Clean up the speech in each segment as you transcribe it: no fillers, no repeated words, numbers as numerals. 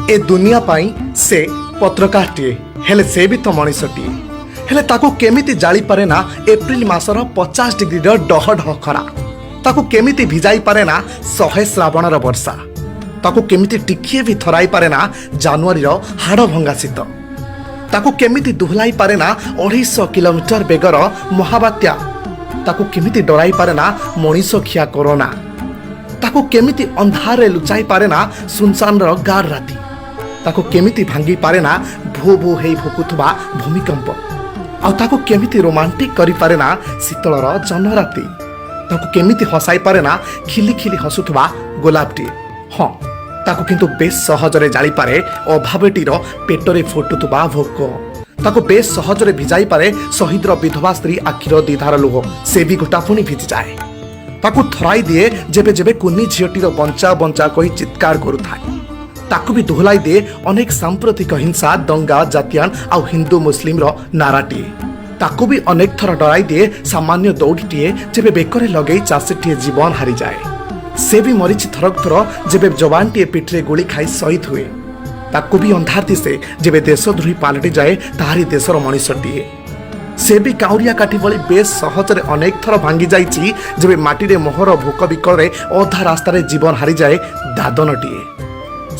ଏ ଦୁନିଆ ପାଇଁ ସେ ପତ୍ରକାରଟିଏ, ହେଲେ ସେ ବି ତ ମଣିଷଟିଏ। ହେଲେ ତାକୁ କେମିତି ଜାଳିପାରେ ନା ଏପ୍ରିଲ ମାସର 50 ଡିଗ୍ରୀର ଡହ ଡହ ଖରା? ତାକୁ କେମିତି ଭିଜାଇ ପାରେ ନା 100 ଶ୍ରାବଣର ବର୍ଷା? ତାକୁ କେମିତି ଟିକିଏ ବି ଥରାଇ ପାରେ ନା ଜାନୁଆରୀର ହାଡ଼ ଭଙ୍ଗା ଶୀତ? ତାକୁ କେମିତି ଦୋହଲାଇ ପାରେ ନା 250 କିଲୋମିଟର ବେଗର ମହାବାତ୍ୟା? ତାକୁ କେମିତି ଡରାଇ ପାରେ ନା ମଣିଷ ଖିଆ କରୋନା? ତାକୁ କେମିତି ଅନ୍ଧାରରେ ଲୁଚାଇ ପାରେ ନା ସୁନସାନର ଗାଢ଼ ରାତି? ତାକୁ କେମିତି ଭାଙ୍ଗି ପାରେ ନା ଭୋ ଭୋ ହେଇ ଭୁକୁଥିବା ଭୂମିକମ୍ପ? ଆଉ ତାକୁ କେମିତି ରୋମାଣ୍ଟିକ କରିପାରେ ନା ଶୀତଳର ଜହ୍ନରାତି? ତାକୁ କେମିତି ହସାଇ ପାରେ ନା ଖିଲି ଖିଲି ହସୁଥିବା ଗୋଲାପଟିଏ? ହଁ, ତାକୁ କିନ୍ତୁ ବେଶ ସହଜରେ ଜାଳିପାରେ ଅଭାବଟିର ପେଟରେ ଫୁଟୁଥିବା ଭୋକ। ତାକୁ ବେଶ ସହଜରେ ଭିଜାଇ ପାରେ ଶହୀଦର ବିଧବା ସ୍ତ୍ରୀ ଆଖିର ଦିଧାର ଲୁହ। ସେ ବି ଗୋଟା ପୁଣି ଭିଜିଯାଏ। ତାକୁ ଥରାଇ ଦିଏ ଯେବେ ଯେବେ କୁନି ଝିଅଟିର "ବଞ୍ଚା ବଞ୍ଚା" କହି ଚିତ୍କାର କରୁଥାଏ। ତାକୁ ବି ଦୋହଲାଇ ଦିଏ ଅନେକ ସାମ୍ପ୍ରତିକ ହିଂସା, ଦଙ୍ଗା, ଜାତିଆଣ ଆଉ ହିନ୍ଦୁ ମୁସଲିମର ନାରାଟିଏ। ତାକୁ ବି ଅନେକ ଥର ଡରାଇ ଦିଏ ସାମାନ୍ୟ ଦଉଡ଼ିଟିଏ, ଯେବେ ବେକରେ ଲଗେଇ ଚାଷୀଟିଏ ଜୀବନ ହାରିଯାଏ। ସେ ବି ମରିଛି ଥରକ ଥର, ଯେବେ ଯବାନଟିଏ ପିଠିରେ ଗୁଳି ଖାଇ ଶହୀଦ ହୁଏ। ତାକୁ ବି ଅନ୍ଧାର ଦିଶେ ଯେବେ ଦେଶଦ୍ରୋହୀ ପାଲଟି ଯାଏ ତାହାରି ଦେଶର ମଣିଷଟିଏ। ସେ ବି କାଉରିଆ କାଠି ଭଳି ବେଶ ସହଜରେ ଅନେକ ଥର ଭାଙ୍ଗି ଯାଇଛି, ଯେବେ ମାଟିରେ ମୋହର ଭୋକ ବିକଳରେ ଅଧା ରାସ୍ତାରେ ଜୀବନ ହାରିଯାଏ ଦାଦନଟିଏ।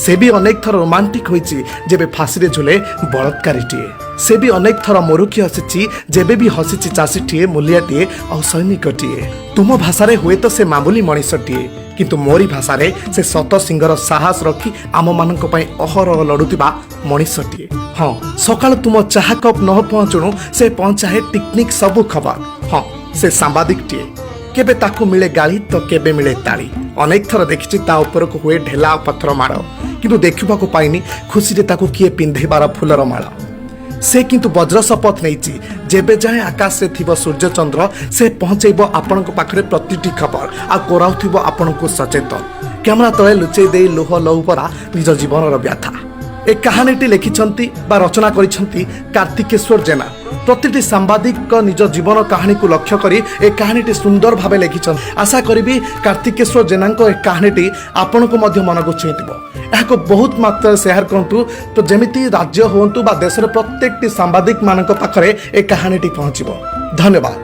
ସେ ବି ଅନେକ ଥର ରୋମାଣ୍ଟିକ ହୋଇଛି, ଯେବେ ଫାଶୀରେ ଝୁଲେ ବଳାତ୍କାରୀଟିଏ। ସେ ବି ଅନେକ ଥର ମୁରୁକି ହସିଛି, ଯେବେ ବି ହସିଛି ଚାଷୀଟିଏ, ମୂଲିଆଟିଏ ଆଉ ସୈନିକଟିଏ। ତୁମ ଭାଷାରେ ହୁଏତ ସେ ମାମୁଲି ମଣିଷଟିଏ, କିନ୍ତୁ ମୋରି ଭାଷାରେ ସେ ଶତ ସିଂହର ସାହସ ରଖି ଆମମାନଙ୍କ ପାଇଁ ଅହରହ ଲଢୁଥିବା ମଣିଷଟିଏ। ହଁ, ସକାଳୁ ତୁମ ଚାହା କପ୍ ନ ପହଞ୍ଚୁଣୁ ସେ ପହଞ୍ଚାଏ ଟିକିନିଖି ସବୁ ଖବର। ହଁ, ସେ ସାମ୍ବାଦିକଟିଏ। କେବେ ତାକୁ ମିଳେ ଗାଳି ତ କେବେ ମିଳେ ତାଳି। ଅନେକ ଥର ଦେଖିଛି ତା ଉପରକୁ ହୁଏ ଢେଲା ଆଉ ପଥର ମାଡ଼, କିନ୍ତୁ ଦେଖିବାକୁ ପାଇନି ଖୁସିରେ ତାକୁ କିଏ ପିନ୍ଧେଇବାର ଫୁଲର ମାଳ। ସେ କିନ୍ତୁ ବଜ୍ର ଶପଥ ନେଇଛି, ଯେବେ ଯାଏଁ ଆକାଶରେ ଥିବ ସୂର୍ଯ୍ୟଚନ୍ଦ୍ର, ସେ ପହଞ୍ଚେଇବ ଆପଣଙ୍କ ପାଖରେ ପ୍ରତିଟି ଖବର ଆଉ କରାଉଥିବ ଆପଣଙ୍କୁ ସଚେତନ, କ୍ୟାମେରା ତଳେ ଲୁଚେଇ ଦେଇ ଲୁହ ଲହୁ ପରା ନିଜ ଜୀବନର ବ୍ୟଥା। ଏ କାହାଣୀଟି ଲେଖିଛନ୍ତି ବା ରଚନା କରିଛନ୍ତି କାର୍ତ୍ତିକେଶ୍ୱର ଜେନା। ପ୍ରତିଟି ସାମ୍ବାଦିକଙ୍କ ନିଜ ଜୀବନ କାହାଣୀକୁ ଲକ୍ଷ୍ୟ କରି ଏ କାହାଣୀଟି ସୁନ୍ଦର ଭାବେ ଲେଖିଛନ୍ତି। ଆଶା କରିବି କାର୍ତ୍ତିକେଶ୍ୱର ଜେନାଙ୍କ ଏ କାହାଣୀଟି ଆପଣଙ୍କୁ ମଧ୍ୟ ମନକୁ ଛୁଇଁଥିବ। ଏହାକୁ ବହୁତ ମାତ୍ରାରେ ସେୟାର କରନ୍ତୁ ତ, ଯେମିତି ରାଜ୍ୟ ହୁଅନ୍ତୁ ବା ଦେଶର ପ୍ରତ୍ୟେକଟି ସାମ୍ବାଦିକମାନଙ୍କ ପାଖରେ ଏ କାହାଣୀଟି ପହଞ୍ଚିବ। ଧନ୍ୟବାଦ।